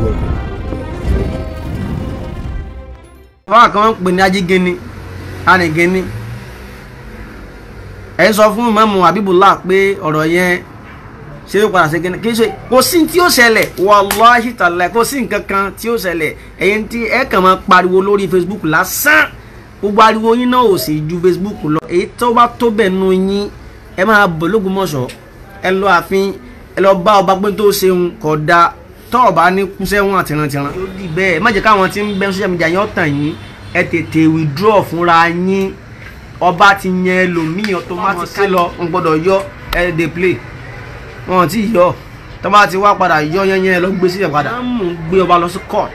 Welcome. Báwa kan ń pè ní ajígini arìngini. Ẹ sọ fún Ìmáàmù Habibullah pé ọ̀rọ̀ yẹn ṣé ó padà ṣe kíni kí ṣe kò sí tí ó ṣẹlẹ̀, wàláhì tàlá kò sí nǹkan kan tí ó ṣẹlẹ̀. Ẹ̀yin tí ẹ kàn máa pariwo lórí Facebook lásán, gbogbo ariwo yín náà ò sì ju Facebook lọ. Èyí tó bá tó bẹ̀ nu yín, ẹ máa bọ̀ l'Ógbómọ̀ṣọ́, ẹ lọ ààfin, ẹ lọ bá ọba pé tó ṣeun kò dáa, tọ́ ọba ní kúṣẹ́wọ̀n àtìrántìrán. Ó dì bẹ́ẹ̀, má jẹ́ káwọn tí ń bẹ́ social media yẹn ọ̀tàn yín, ẹ tètè withdraw fúnra yín. Ọba ti yan ẹlòmíì automatically lọ, n gbọ́dọ̀ yọ ẹ dey play, wọn ti yọ tó bá ti wá padà yọ yẹnyẹn ẹ lọ gbé sílẹ̀ padà. Wọ́n mú gbé ọba lọ sí court,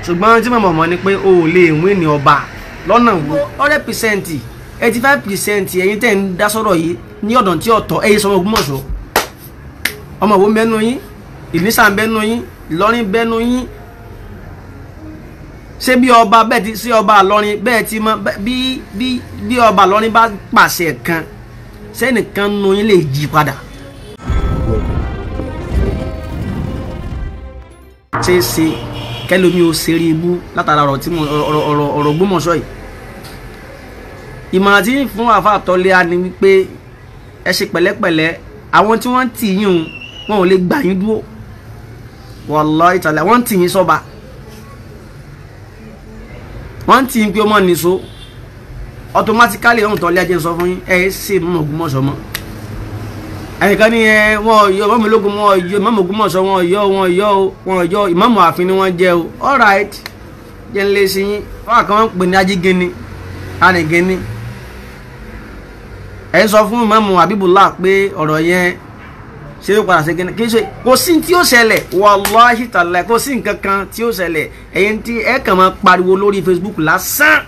ṣùgbọ́n tí mo mọ̀ ni pé o ò lè win ní ọba lọ́nà wo. 100% 85% ẹ̀yin tẹ̀ ń dá sọ̀rọ̀ yìí ní ọ̀dàn tí ọ̀tọ̀ ẹ̀yin sọmọ Ògbómọ̀ṣọ́, ọmọ wo ń bẹ́nu yín, Ìlísà ń bẹ́nu yín, Ìlọrin bẹ́nu yín. Ṣé bí ọba bẹ́ẹ̀ ti sí ọba Ìlọrin bẹ́ẹ̀ ti mọ bí bí bí ọba Ìlọrin bá pàṣẹ kan, sẹ́nìkan nu yín lè jí padà. Welcome. Ṣe é ṣe kẹlòmí ò ṣeré ibú látara ọ̀rọ̀ tí mo ọ̀rọ̀ ọ̀rọ̀ ọ̀rọ̀ Ògbómọ̀ṣọ́ yìí. Ìmọ̀ràn tí ń fún àáfàá Tọ́lẹ́à ni wípé ẹ ṣe pẹ̀lẹ́pẹ̀lẹ́, àwọn tí wọ́n ń tì yín o, wọn ò lè gbà yín dúró. Wallahi ta'ala wọ́n ń tì yín sọ́ba, wọ́n ń tì yín pé ọmọ nìṣó automatically. Ọ̀hún Tọ́lẹ́à jẹ́ ń sọ fún yín, ẹ ṣe mọ̀ Ògbómọ̀ṣọ́ mọ́. Ẹnìkan ní ẹ wọn yọ ìmáàmù ológun, wọn yọ ìmáàmù Ògbómọ̀ṣọ́, wọn yọ wọn yọ wọn yọ ìmáàmù ààfin ni wọ́n jẹ́ o. All right, jẹ́ ń lé sí yín. Báwa kan wọ́n ń pè ní ajígini arìngini. Ẹ sọ fún Ìmáàmù Habibullah pé ọ̀rọ̀ yẹn ṣé ó padà ṣe kíni kí ṣe kò sí tí ó ṣẹlẹ̀, wàláhì tàlá kò sí nǹkan kan tí ó ṣẹlẹ̀. Ẹ̀yin tí ẹ kàn máa pariwo lórí Facebook lásán,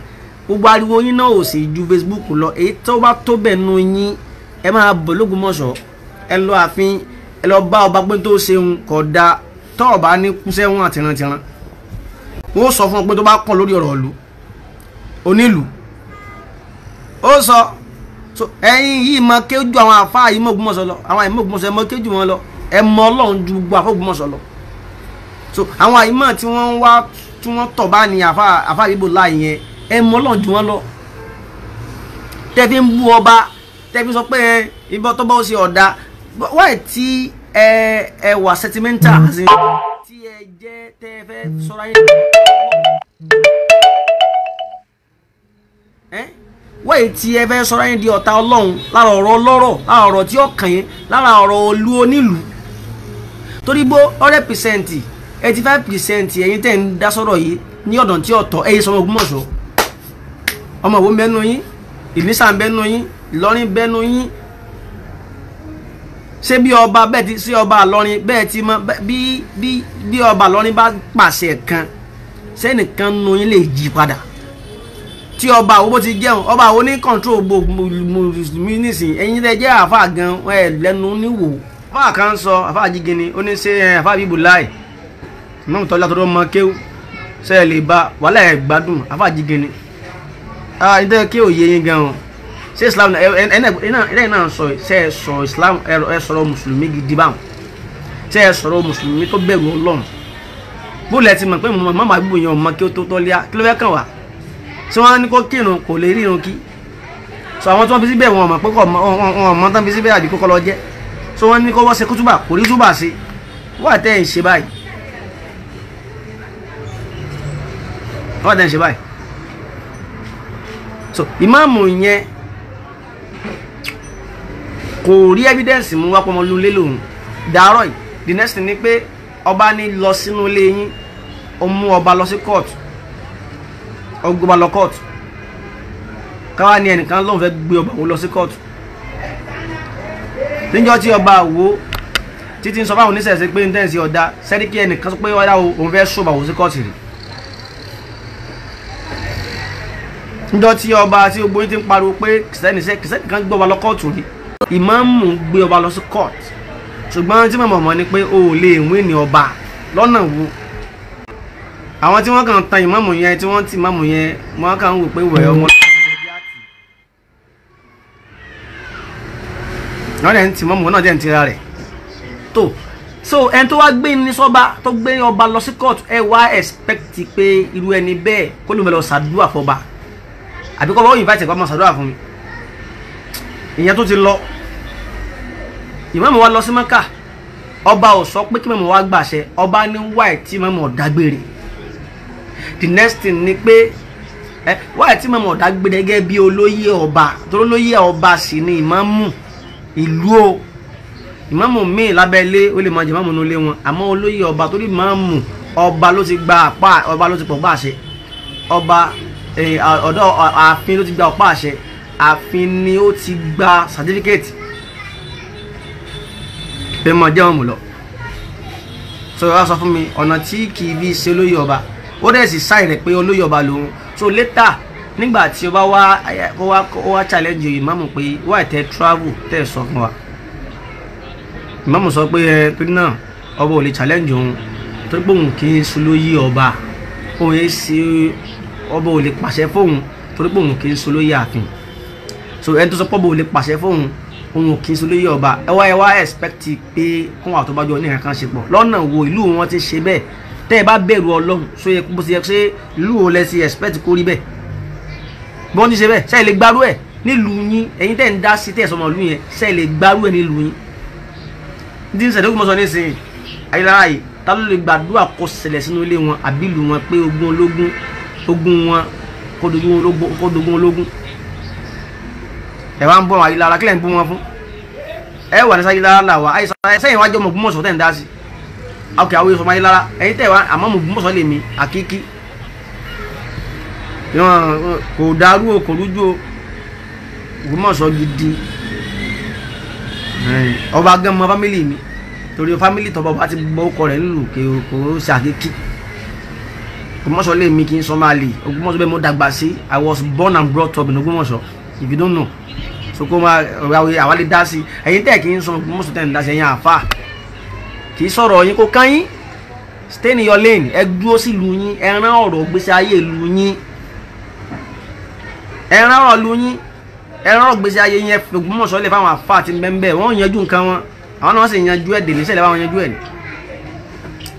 gbogbo ariwo yín náà ò sì ju Facebook lọ. Èyí tó bá tó bẹ̀ nu yín, ẹ máa bọ̀ l'Ógbómọ̀ṣọ́, ẹ lọ ààfin, ẹ lọ bá ọba pé tó ṣeun kò dáa, tọ́ ọba ní kúṣẹ́wọ̀n àtìrántìrán. Wọ́n sọ fún ọ pé tó bá kàn lórí ọ̀rọ̀ ìlú onílù ó sọ. So ẹ̀yin yìí mọ kéjú àwọn àfáà yìí mọ Ògbómọ̀ṣọ́ lọ, àwọn àìmọ̀ Ògbómọ̀ṣọ́ ẹ mọ kéjú wọn lọ, ẹ mọ Ọlọ́run ju gbogbo àfọ Ògbómọ̀ṣọ́ lọ. So àwọn àìmọ̀ tí wọ́n ń wá tí wọ́n tọ̀ bá ní àfáà Habibullah yẹn, ẹ mọ Ọlọ́run ju wọn lọ. Tẹ́ fi ń bú ọba, tẹ́ fi sọ pé ìbọn tó bá ó ṣe ọ̀dà wáyé tí ẹ wà sentimental tí ẹ jẹ́ tẹ́ fẹ́ sọ́ra yẹn. Wáyé tí ẹ fẹ́ sọ́ra yín di ọ̀tá Ọlọ́run lára ọ̀rọ̀ ọlọ́rọ̀, lára ọ̀rọ̀ tí ó kàn yín, lára ọ̀rọ̀ olú onílù. Torí bó 100% 85% ẹ̀yin tẹ̀ ń dá sọ̀rọ̀ yìí ní ọ̀dàn tí ọ̀tọ̀ ẹ̀yin sọmọ Ògbómọ̀ṣọ́, ọmọ wo ń bẹ́nu yín, Ìlísà ń bẹ́nu yín, Ìlọrin bẹ́nu yín. Ṣé bí ọba bẹ́ẹ̀ ti sí ọba Ìlọrin bẹ́ẹ̀ ti mọ bí bí bí ọba Ìlọrin bá pàṣẹ kan, sẹ́nìkan nu yín lè jí padà. Tí ọba àwọn bó ti jẹun, ọba àwọn ní control gbogbo mùsùlùmí nísìnyí, ẹ̀yin tẹ́ jẹ́ àáfàá gan ẹ lẹ́nu níwò. Àáfàá kan sọ, àáfàá jígini, ó ní ṣe àáfàá Habibullah Ìmáàmù Tọ́lá tó mọ kéwú ṣe é lè ba wàhálà ẹ̀ gbádùn. Àáfàá jígini ẹ̀yin tẹ́ kí òye yín gan o, ṣé Islam ẹ̀ náà sọ, ṣe é sọ Islam, ẹ sọ̀rọ̀ mùsùlùmí gidi báwọn, ṣe é sọ̀rọ̀ mùsùlùmí tó bẹ̀rù Ọlọ́run. Bó lẹ ti mọ̀ pé màmá àbíbò yẹn ò mọ kí ó tó Tọ́lẹ́à, kí ló fẹ́ kàn wá? Ṣé wọ́n ní kó kírun kò lè rírun kí? So àwọn tí wọ́n fi síbẹ̀ wọn mọ̀ pé kò wọn mọ̀ tán fi síbẹ̀ àbí kókó lọ jẹ́. So wọ́n ní kó wọ́n ṣe kútúbà kò rí túbà sí. Wọ́n àtẹ̀ ń ṣe báyìí, wọ́n àtẹ̀ ń ṣe báyìí. So ìmáàmù yẹn kò rí evidence mú wá pọ́nmọ́ lulẹ̀ lòun dàárọ̀ yìí. The next thing ni pé ọba ní lọ sínú ilé yín, ó mú ọba lọ sí court, ọgbọba lọ court. Káwá ní ẹnìkan lóun fẹ́ gbé ọba wo lọ sí court. Níjọ́ tí ọba wo títí ń sọ fáwọn oníṣẹ̀ṣe pé ń tẹ̀sí ọ̀dà sẹ́ríkì, ẹnìkan sọ pé ọ̀dà òun fẹ́ sọ̀bà wo sí court rí. Níjọ́ tí ọba tí gbogbo yín ti ń pariwo pé kìsẹ́nì kan gbé ọba lọ court rí, ìmáàmù gbé ọba lọ sí court. Ṣùgbọ́n tí mo mọ̀ ni pé o ò lè win ní ọba lọ́nà wo. Àwọn tí wọ́n kàn tan ìmáàmù yẹn, tí wọ́n ti ìmáàmù yẹn, wọ́n kàn ń wò pé wẹ̀ ọmọ wọ́n dẹ̀ ń ti ìmáàmù náà dẹ̀ ń tira rẹ̀ tó. So ẹni tó wá gbé ní sọ́ba tó gbé ọba lọ sí court, ẹ wá expect pé irú ẹni bẹ́ẹ̀ kó ló ń lọ ṣàdúrà fọba, àbí kọ́ bá ó invite ẹ̀kọ́ máa ṣàdúrà fún mi. Ìyẹn tó ti lọ, ìmáàmù wa lọ sí Mẹ́kà, ọba ò sọ pé kí mọ̀mọ́ wa gbàṣẹ, ọba ní wáì tí mọ̀mọ́ dágbére. The next thing ni pé wáì tí mọ̀mọ́ dágbére gẹ́gẹ́ bí olóyè ọba, torí olóyè ọba sì ni ìmáàmù ìlú o. Ìmáàmù míì lábẹ́lé ó lè máa jẹ ìmáàmù nulẹ̀ wọn, àmọ́ olóyè ọba torí ìmáàmù ọba ló ti gba àpá, ọba ló ti pọ̀ gbàṣẹ, ọba ọ̀dọ̀ ààfin ló ti gba ọ̀pá àṣẹ, ààfin ni ó ti gba certificate pé mọ jẹ́ wọn mú lọ. So wá sọ fún mi ọ̀nà tí kì í fi ṣe olóyè ọba, ó dẹ̀ sì sáì rẹ̀ pé olóyè ọba lòun. So later nígbà tí ọba wá ó wá challenge ìmáàmù pé why tẹ travel tẹ sọ fún wa, ìmáàmù sọ pé ẹ torí náà ọba ò lè challenge òun torí pé òun kì í ṣe olóyè ọba, òun yẹn ṣe ọba ò lè pàṣẹ fóun torí pé òun kì í ṣe olóyè ààfin. So ẹni tó sọ pé ọba ò lè pàṣẹ fóun, òun kì í ṣe olóyè ọba, ẹ wá expect pé kóhun àtọ́bájọ ní nǹkan ṣe pọ̀ lọ́nà wo ìlú wọn ti ṣe bẹ́ẹ̀? Tẹ́ ẹ bá bẹ̀rù Ọlọ́run, so yẹ bó ṣe yẹ ṣe ìlú wo lẹ ti expect kó rí bẹ́ẹ̀? Bí wọ́n ti ṣe bẹ́ẹ̀, ṣe lè gbárù ẹ̀ nílùú yín? Ẹ̀yin tẹ́ ń dá sí tẹ́ ẹ̀ sọmọ ìlú yẹn, ṣe lè gbárù ẹ̀ nílùú yín? Ní ṣẹ̀dá ògùn mọ́sán nísìnyí ayélujára yìí, ta ló lè gbàdúrà kó ṣẹlẹ̀ sínú ilé wọn àbí ìlú wọn pé ogún ológun, ogún wọn kó dogun ológun? Ẹ wá ń bọ̀ ayélujára, kílẹ̀ ń bú wọn fún? Ẹ wà ní sáyélujára là wá àyíṣà sẹ́yìn wájú ọmọ Ògbómọ̀ṣọ́ tẹ̀ ń dá sí. Ok, àwọn èso ayélujára ẹ̀yin tẹ̀ wá, àmọ́ ọmọ Ògbómọ̀ṣọ́ lè mi àkíkí kò dàrú o, kò rújú o, Ògbómọ̀ṣọ́ gidi. Ọba gan mọ family mi, torí family tọba ọba ti gbọ́ ọkọ rẹ̀ nílùú kò ṣe àkíkí. Ògbómọ̀ṣọ́ lè mi, kí n sọ máa lè Ògbómọ̀ṣọ́ bẹ́ẹ̀ mo dàgbà sí. I was born and brought up in Ògbómọ̀ṣọ́, if you don't know. So kó máa àwa lè dá sí. Ẹ̀yin tẹ̀ kí n sọ Ògbómọ̀ṣọ́ tẹ̀ ń dá sí, ẹ̀yin àfa kì í sọ̀rọ̀ yín kó kán yín. Stay in your lane, ẹ dúró sílùú yín, ẹ rán ọ̀rọ̀ gbèsè ayé ìlú yín, ẹ rán ọ̀rọ̀ ìlú yín, ẹ rán ọ̀rọ̀ gbèsè ayé yín. Ẹ fi Ògbómọ̀ṣọ́ lè fáwọn àfa àti bẹ́ẹ̀ wọ́n yanjú nǹkan wọn, àwọn náà sì yanjú ẹ̀ dè níṣẹ̀lẹ̀ báwọn yanjú ẹ̀ ní.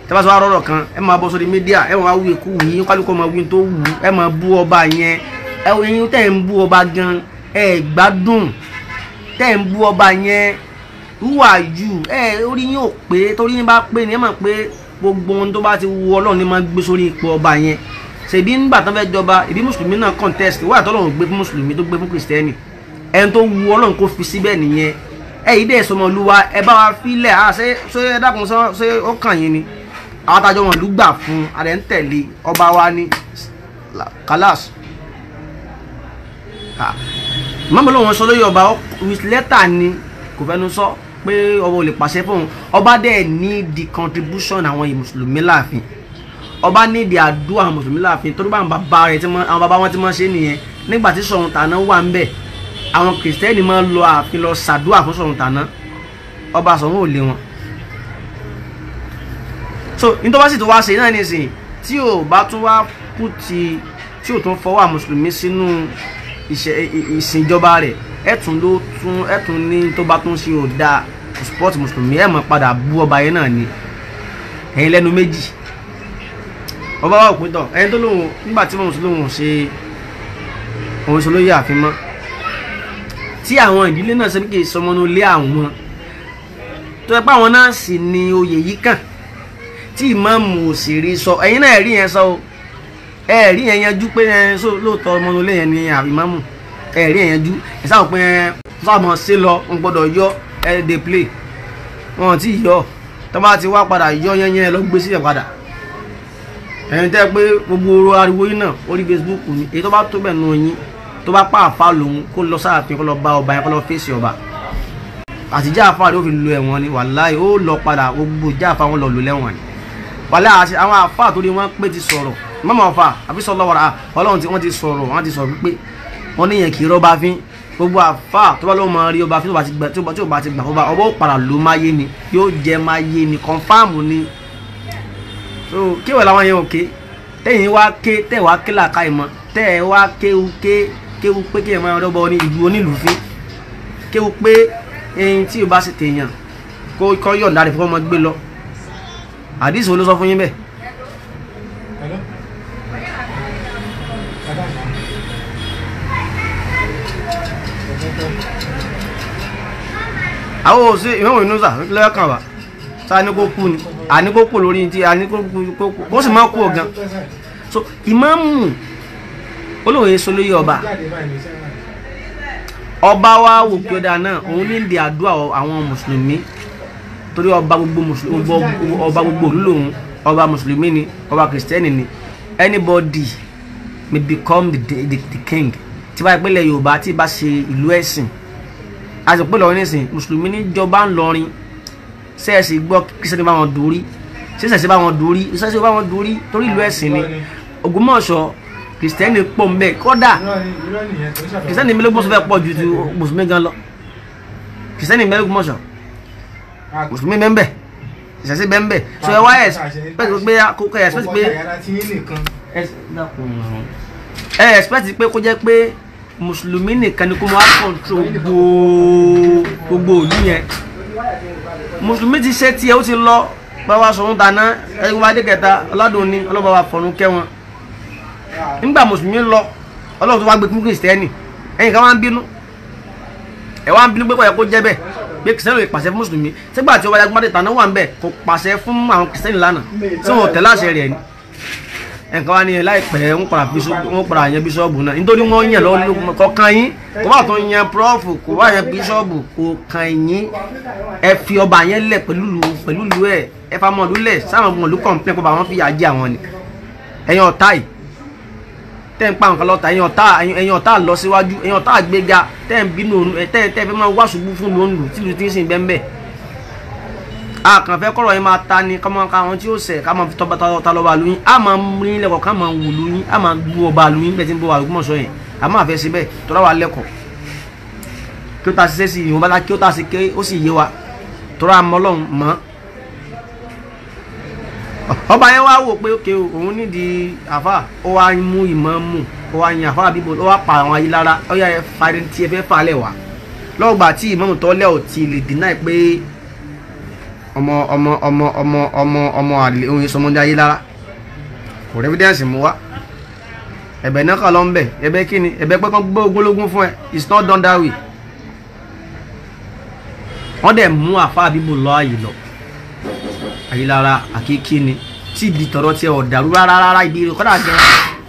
Tẹ́ bá sọ wá rọ̀rọ̀ kan, ẹ máa bọ́ sórí media, ẹ máa wí ikú yín, kálukú máa wí tó wù, ẹ máa bú ọba yẹn. Ẹ ẹ̀yin tẹ́ ń bú ọba gan, ẹ gbádùn tẹ́ ń bú ọba yẹn. Who are you? Ẹ orí yín ò pé. Torí yín bá pé ni ẹ mọ̀ pé gbogbo ohun tó bá ti wu Ọlọ́run ni máa gbé sórí ipò ọba yẹn. Ṣèbí nígbà tán fẹ́ jọba, ìbí mùsùlùmí náà contest, wà tọ́lọ́run gbé fún mùsùlùmí tó gbé fún kìrìsìtẹ́nì. Ẹni tó wu Ọlọ́run kó fi síbẹ̀ nìyẹn. Ẹ yìí dẹ̀ sọmọ olúwa, ẹ bá wa filẹ̀. À ṣé ṣé ẹ dákun, sọ ṣé ó kàn yín ni? Àwọn àtàjọ wọn ló gbà fún adẹ ń tẹ̀lé ọba wa ní kálás. Mọ́mọ́ lóun sọ lórí ọba with letter ni, kò fẹ́nu sọ pé ọba ò lè pàṣẹ fóun. Ọba dẹ̀ ní the contribution àwọn mùsùlùmí láàfin, ọba ní the àdúrà àwọn mùsùlùmí láàfin, torí bá àwọn bàbá rẹ̀ tí àwọn bàbá wọn ti máa ṣe nìyẹn. Nígbà tí Ṣọ̀ún tàná wà ń bẹ̀, àwọn kìrìsìtẹ́nì máa ń lọ ààfin lọ ṣàdúrà fún Ṣọ̀ún tàná, ọba Ṣọ̀ún ò lé wọn. So ní tó bá sì tó wá ṣe náà nísìnyí, tí ò bá tún wá kú ti tí ò tún fọwọ́ àwọn mùsùlùmí sínú ìsìnjọba rẹ̀, ẹ̀tún ló tún ẹ̀tún ní tó bá tún ṣe ò dáa sport mùsùlùmí, ẹ̀ mọ̀ padà bú ọba yẹn náà ni. Ẹ̀yin lẹ́nu méjì, ọba wa òpin tọ̀ ẹni tó lóun nígbà tí mùsùlùmí lóun ṣe òun ṣe lóye àfin mọ́, tí àwọn ìdílé náà ṣe bí kì í sọmọnú lé àwọn tó yẹ pé àwọn náà sì ni oyè yìí kàn, tí ìmáàmù ò sì rí sọ. Ẹ̀yin náà rí yẹn sọ o, ẹ rí yẹn yanjú pé ẹ sọ lóòótọ́ ọmọ ilé yẹn ni ìmáàmù. Ẹ rí yẹn yanjú, ẹ sáà pé ẹ sáà mọ̀ sí lọ ń gbọ́dọ̀ yọ ẹ dey play wọn ti yọ. Tó bá ti wá padà yọ yẹn yẹn lọ gbé sílẹ̀ padà. Ẹ̀yin tẹ́ pé gbogbo ariwo yín náà orí Facebook ni, èyí tó bá tó bẹ̀ nù yín, tó bá pa àfa lòun, kó lọ sáàfin, kó lọ bá ọba yẹn, kó lọ fèsì ọba. Àtijọ́ àfa rẹ̀ ó fi lo ẹ̀wọ̀n ni, wàláhì ó lọ padà, gbogbo ìjà àfa wọn lọ lò lẹ́wọ̀n ni, wàláhì. Àti àwọn àfa torí wọn pé ti sọ̀rọ̀ mọ́mọ́ ọ̀fà àfisọ́ lọ́wọ́ra Ọlọ́run tí wọ́n ti sọ̀rọ̀, wọ́n ti sọ̀rọ̀ pé wọ́n níyẹn kì í rọ́bà fín. Gbogbo àfa tó bá lọ́wọ́ máa rí ọba fín, tí ó bá ti gbà fọba, ọba ó padà ló máa yé ni, yóò jẹ máa yé ni, confirm ni. So kí wọ́n làwọn yẹn òkè tẹ́yìn wá ké, tẹ́ wá ké làkà ìmọ̀, tẹ́ ẹ wá kéwu ké kéwu pé kí ẹ máa rọ́bọ ní ìlú onílùú fín, kéwu pé ẹyin tí o bá sì tèèyàn kó kọ́ yọ̀ǹda rẹ̀ fún ọmọ gbé lọ. Àdìsí wo ló sọ fún yín bẹ́ẹ̀? Àwọn òsì ìmọ̀mù Yunusa lẹ́ẹ̀kan wá sá ní kó kú ni àní kó kú lórí ti àní kó kú kó sì máa kú ọ̀gán. So ìmáàmù olóòye solóyè ọba ọba wa wò kí ó dáa náà òun ní ìdí àdúrà àwọn mùsùlùmí torí ọba gbogbo mùsùlùmí ọba gbogbo òlú lòun ọba mùsùlùmí ni ọba kìrìsìtẹ́nì ni. Anybody may become the king. Tí bá ìpínlẹ̀ Yorùbá tí bá ṣe ìlú ẹ̀sìn a sì pé lọ́rin nísìn mùsùlùmí níjọba ńlọrin sẹ́ẹ̀sì gbọ́ kìrìsìtẹ́nì bá wọn dúrí sẹ́ẹ̀sì bá wọn dúrí sẹ́ẹ̀sì bá wọn dúrí torí ìlú ẹ̀sìn ni. Ògbómọ̀ṣọ́ kìrìsìtẹ́nì pọ̀ mbẹ́ kódà kìrìsìtẹ́nì mélòó fẹ́ pọ̀ ju ti mùsùlùmí gan lọ. Kìrìsìtẹ́nì mélòó mọ̀ṣọ́ mùsùlùmí bẹ́ẹ̀ ìṣẹ̀ṣẹ̀ bẹ́ẹ̀ so ẹ wá expect pé kó ẹ expect pé ẹ expect pé kó jẹ́ pé mùsùlùmí nìkan ni kó máa control gbogbo ìlú yẹn. Mùsùlùmí ti ṣe tiẹ̀ ó ti lọ báwa sọ̀rọ̀ dáná ẹ̀yìn wá dé kẹta ọ̀làdùn ni ọlọ́ba wa fọ̀run kẹ́ wọn. Nígbà mùsùlùmí lọ ọlọ́run tó wá gbé fún kìrìsìtẹ́nì ẹ̀yìn kan wá ń bínú ẹ̀ wá ń bínú pé kò yẹ kó jẹ́ bẹ́ẹ̀ pé kìrìsìtẹ́nì lè pàṣẹ fún mùsùlùmí sígbà tí ó wáyé agbádé tàná wà ń bẹ̀ kò pàṣẹ fún àwọn kìrìsìtẹ́nì lánàá tí wọn ò tẹ̀lé àṣẹ rẹ̀ ni. Ẹ̀ǹkan wá ní láìpẹ́ wọ́n padà yan bíṣọ́ọ̀bù náà nítorí wọ́n yàn lọ́wọ́ kọ̀ọ̀kan yín kò bá tó yan prọ́fù kò bá yan bíṣọ́ọ̀bù kò kàn yín. Ẹ fi ọba yẹn lẹ̀ pẹ̀lú ìlú ẹ̀ ẹ fa mọ̀lú lẹ̀ sáwọn mọ̀lú kọ̀ǹpẹ́ kó bá wọn fìyà jẹ àwọn ni. Ẹ̀yin ọ̀tá yìí tẹ́ ń pa nǹkan lọ́ta ẹ̀yin ọ̀tá lọ síwájú ẹ̀yin ọ̀tá àgbéga tẹ́ ń bínú tẹ́ fẹ́ máa wá ṣubú fún lóńdù tí ìlú ti ń sìn bẹ́ẹ̀ bẹ́ẹ̀. A kàn fẹ́ kọ́rọ̀ yẹn máa ta ni kọ́mọ ká àwọn tí ó sẹ̀ ká máa fi tọ́ba ta lọ́ba lóyún a máa ń rí lẹ́kọ̀ọ́ ká máa wù lóyún a máa bu ọba lóyún bẹ́ẹ̀ tí ń bọ́ Ògbómọ̀ṣọ́ yẹn a máa fẹ́ síbẹ̀ tọ́ra wa lẹ́kọ̀ọ́ kí ó ta ṣiṣẹ́ sí ìwọ̀n bá kí ó ta ṣe ké ó sì yé wa tọ́ra mọ́ Ọlọ́run mọ́. Ọba yẹn wá wò pé ókè òun nídìí àfà ó wá mú ìmáàmù ó wá yan àfà bíbo ó wá pa àwọn ayé lára ó yà fa ẹni tí ẹ fẹ́ fà lẹ̀ wá lọ́gbà tí ìmáàmù tọ́lẹ̀ ò ti lè deny pé ọmọ ọmọ ọmọ ọmọ ọmọ ọmọ àlè òun sọmọdé ayé lára kò rẹ evidence mú wá ẹ̀bẹ̀ náà kà lọ ń bẹ̀ ẹ̀bẹ̀ kí ni ẹ̀bẹ̀ pé kán gbé ogólógún fún ẹ it's not done that way. Wọ́n dẹ̀ mú àfà bíbo lọ àyè lọ ayélujára àkíkí ni tí ibi tọrọ tiẹ ọ̀dàrú rárá rárá ibi kọ́dà gan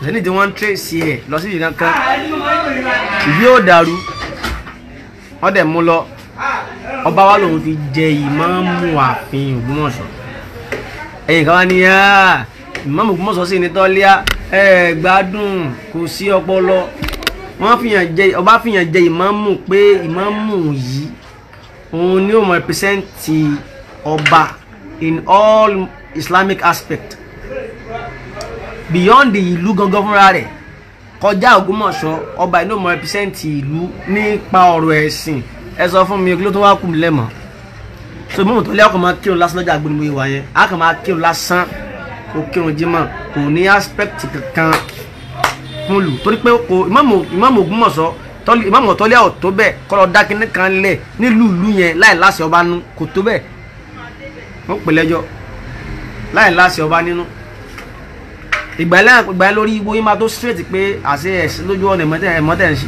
sẹ́ni tí wọ́n ń tírèsì ẹ̀ lọ sí ìdí kan ìbí ò dàrú wọ́n dẹ̀ mú lọ ọba wa lòun fi jẹ ìmáàmù ààfin Ògbómọ̀ṣọ́. Ẹ̀yìn kan wá ní ìmáàmù Ògbómọ̀ṣọ́ sì ní tọ́líà ẹ̀ gbádùn kò sí ọpọlọ wọ́n fìyàn jẹ ọba fìyàn jẹ ìmáàmù pé ìmáàmù yìí òun ni ó mọ rẹpẹsẹ́ǹtì ọba in all Islamic aspect beyond the ìlú gangan fúnra rẹ̀ kọjá Ògbómọ̀ṣọ́ ọba inú mọ rẹpẹsẹ́ǹtì ìlú nípa ọ̀rọ̀ ẹ̀sìn. Ẹ sọ fún mi kí ló tó wá kù mí lẹ́mọ̀ so mọ́mọ́ tó lé ọkọ̀ máa kírun lásán lọ́jà agbóni ìwà yẹn a kàn máa kírun lásán kò kírun jímọ̀ kò ní aspect kankan fún lù torí pé kò ìmáàmù Ògbómọ̀ṣọ́ ìmáàmù ọ̀tọ́lẹ́ ọ̀ tó bẹ́ẹ̀ kọ́ lọ dá kinní kan lẹ̀ nílùú ìlú yẹn láì láṣẹ ọba nú kò tó bẹ́ẹ̀ wọ́n pè lẹ́jọ́ láì láṣẹ ọba nínú. Ìgbà yẹn lórí igbó yín máa tó straight pé àṣẹ ẹ̀sìn lójú ọ̀nà ẹ̀mọ́tẹ̀ ń ṣe.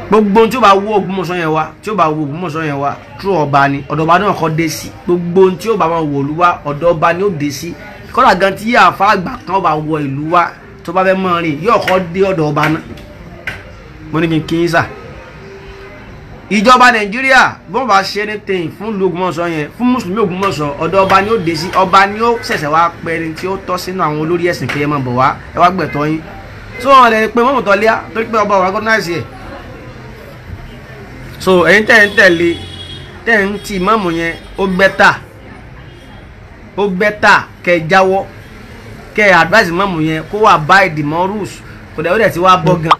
Gbogbo ohun tí ó bá wú Ògbómọ̀ṣọ́ yẹn wá tí ó bá wú Ògbómọ̀ṣọ́ yẹn wá tú ọba ni ọ̀dọ̀ ọba náà kọ́ dé sí. Gbogbo ohun tí ó bá wọn wò lú wá ọ̀dọ̀ ọba ni ó dé sí. Kọ́dà gan tí àfa àgbà kan bá wọ ìlú wá tó bá fẹ́ mọ́ rìn yóò kọ́ dé ọ̀dọ̀ ọba náà. Mo ní kí n kí n sà. Ìjọba Nàìjíríà bí wọ́n bá ṣe anything fún ìlú Ògbómọ̀ṣọ́ yẹn fún mùsùlùmí Ògbómọ̀ṣọ́ ọ̀dọ̀ ọba ni ó dé sí. Ọba ni ó ṣẹ̀ṣẹ̀ wá pẹ́ni tí ó tọ́ sínú àwọn olórí ẹ̀sìn pé ẹ máa bọ̀ wá ẹ wá gbẹ̀tọ́ yín. Tó wọn lè pe mọ́mù tọ́lẹ́á torí pé ọba ò recognize ẹ̀. So ẹ̀yin tẹ́ ń tẹ̀lé tẹ́ ń ti ìmáàmù yẹn ó bẹ́tà kẹ́ jáwọ́ kẹ́ advice ìmáàmù yẹn kó wà by the more rules kò dẹ̀ ó dẹ̀ ti wá bọ́ gan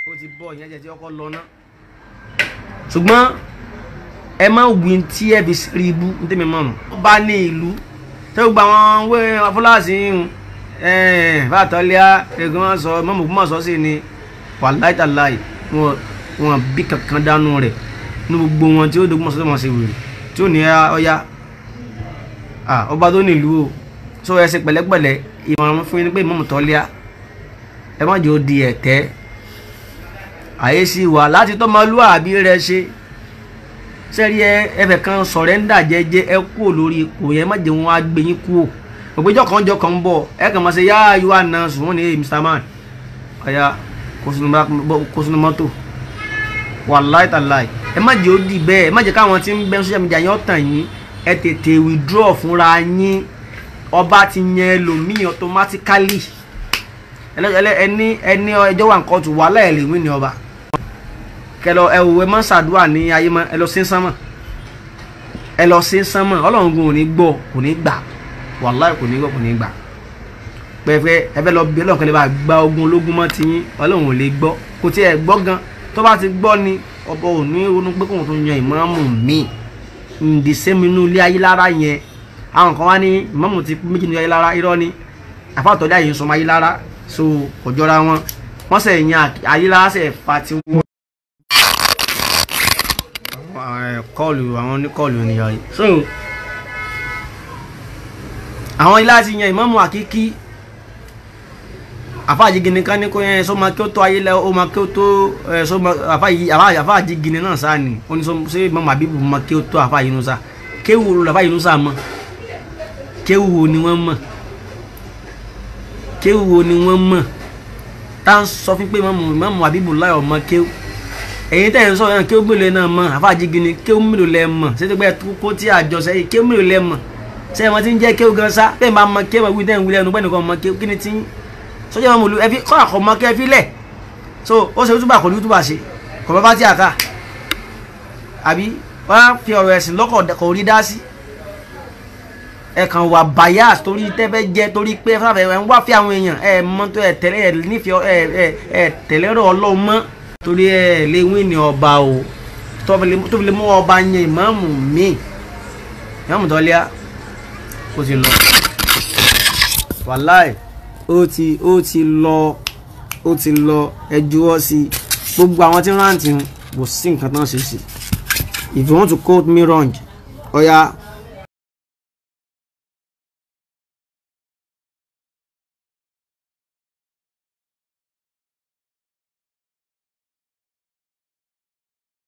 ó ti bọ́ ìyẹn jẹ́ ti ọkọ lọ náà. Ṣùgbọ́n ẹ má wí tí ẹ fi rí ibú ní tèmi mọ̀nà. Ó bá ní ìlú tẹ́ gbogbo àwọn wé afúláàsì ń fàtọ́lẹ́à Ògbómọ̀ṣọ́ mọ́mù Ògbómọ̀ṣọ́ sì ni wàláì tàláì wọn bí kankan dánú rẹ̀ ní gbogbo wọn tí ó dógún mọ́sọ́ mọ́ sí wèrè tí ó ní ọya Ọba tó nílùú o. So ẹ ṣe pẹ̀lẹ́pẹ̀lẹ́. Ìmọ̀ràn fún yín ni pé Ìmáàmù Tọ́líà, ẹ má jẹ́ ó di ẹ̀tẹ́. Àyè sì wà láti tọ́mọlúàbí rẹ ṣe. Sẹ́rí ẹfẹ̀ kan sọ̀rẹ́ńdà jẹ́jẹ́, ẹ kúrò lórí ipò yẹn, má jẹ́ wọn á gbé yín kúrò. Ògbéjọ́ kan jọ kan ń bọ̀, ẹ kàn máa ṣe yá ayọ́ àná sùn wọ́n ní hey Mr. Man, ọ̀ya kó sínú mọ́tò. Wàláì tàláì, ẹ má jẹ́ ó di bẹ́ẹ̀. Ẹ má jẹ́ káwọn tí ń bẹ́ social media yẹn ọ̀tàn yín. Ẹ tètè withdraw fúnra yín. Ọba ti yan ẹlòmíì automatically. Ẹni ẹni ẹjọ́ wà nǹkan tù, wàhálà ẹ̀ lè wí ní ọba kẹlọ. Ẹ wò, ẹ má ṣàdúrà ní ayé mọ́. Ẹ lọ sí sánmọ̀, ẹ lọ sí sánmọ̀. Ọlọ́run gun ò ní gbọ́, kò ní gbà. Wàláì, kò ní gbọ́, kò ní gbà. Pẹ̀fẹ́ ẹ fẹ́ lọ bí Ọlọ́run kẹlẹ́ bá gba ogun ológun mọ́ tiyín, Ọlọ́run ò lè gbọ́, kò tí ẹ gbọ́ gan. Tó bá ti gbọ́ ni ọba ò ní ronú pé kóun tó yan ìmáàmù míì ǹdí sẹ́mi inú ilé ayé lára yẹn. Àwọn kan wá ní ìmáàmù ti méjì ní ayé lára. Irọ́ ni. Àfàtọ́lé àyè ń sọmọ ayé lára, so kò jọra wọn. Wọ́n sẹ̀ yan ayé lára sẹ̀ fa ti wọ́n kọlù àwọn oníkọlù ènìyàn yìí. So àwọn ilé àti yan ìmáàmù àkíkí àfáàjígini kan ní kó yẹn sọ ma kí ó tó ayé lẹ, ó ma kí ó tó ẹ sọ ma àfáàjígini náà sáà ni ó ní sọ ṣé ìmáàmù àbíbù ma kí ó tó àfáà Yunusa. Kéwù làfáà Yunusa mọ? Kéwù wo ni wọ́n mọ̀? Kéwù wo ni wọ́n mọ̀ tá ń sọ fún pé ìmáàmù àbíbù láyọ̀ mọ kéwù? Ẹ̀yin tẹ́ ẹ̀ ń sọ yẹn, kéwù mélòó náà mọ̀? Àfáàjígini, kéwù mélòó lẹ mọ̀? Ṣé tó gbẹ́ kó tí àjọ sẹ́yìn, kéwù mélòó lẹ mọ̀? Ṣé ẹ̀ mọ̀ tí ń jẹ́ kéwù gan sá? Bẹ́ẹ̀ máa mọ kéwù wí tẹ́ ń wí lẹ́nu pẹ́ nìkan mọ kéwù. Kí ni tí ń sọjọ́ wọn mọ̀lú ẹbí kọ́ àkọ́mọ́ kẹ́ fi lẹ̀? So ó ṣe túbà, kò ní túbà ṣe, kò bá bá tí a ká àbí wọ́n á fi ọ̀rọ̀ ẹ̀sìn lọ́kọ̀ kò rí dá sí. Ẹ kàn wà bias torí tẹ́fẹ́ jẹ́, torí pé fúnra ẹ̀ ń wá fi àwọn èèyàn ẹ mọ́ tó ẹ tẹ̀lé ẹ nífẹ̀ẹ́ ẹ ẹ ẹ tẹ̀lé rọ̀ Ọlọ́run mọ́ torí ẹ lè wí ní ọba o tó fi lè mú ọba yẹn. Ìmáàmù mi, Ìmáàmù Tọ́líà, ó ti lọ. Wàláì, ó ti lọ, ó ti lọ. Ẹ juwọ́ sí i. Gbogbo àwọn tí ń rántí, kò sí nǹkan tán ṣe sí. If you want to quote me wrong, ọ̀ya.